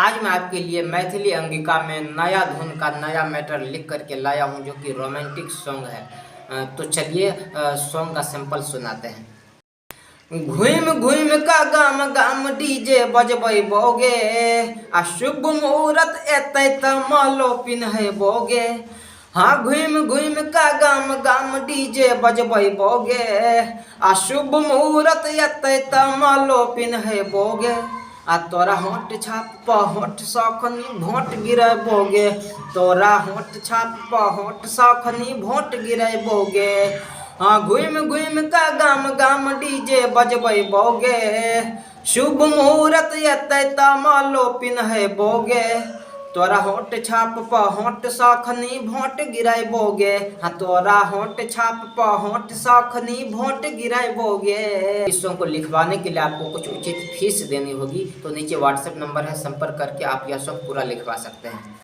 आज मैं आपके लिए मैथिली अंगिका में नया धुन का नया मैटर लिख करके लाया हूँ, जो कि रोमांटिक सॉन्ग है। तो चलिए सॉन्ग का सैंपल सुनाते हैं। घुमि घुमि कऽ गाम गाम डीजे बजबैबोगे, आ शुभ मुहूर्त एतै तऽ मालो पिन्हैबोगे। हाँ, घुमि घुमि कऽ गाम गाम डीजे बजबैबोगे, आ शुभ मुहूर्त एतै तऽ मालो पिन्हैबोगे। आ तोरा होठ छाप पर होठ सखनी भोट गिरेबोगे, तोरा होठ छाप पर होठ सखनी भोट गिरेबोगे। हाँ, घुमि घुमि कऽ गाम गाम डीजे बजबैबोगे, शुभ मुहूर्त एतै तऽ मालो पिन्हैबोगे। तोरा होठ छाप पर होठ सखनी भोट गिरेबोगे, हाँ तोरा होठ छाप पर होठ सखनी भोट गिरेबोगे। इस सॉन्ग को लिखवाने के लिए आपको कुछ उचित फीस देनी होगी, तो नीचे व्हाट्सएप नंबर है, संपर्क करके आप यह सॉन्ग पूरा लिखवा सकते हैं।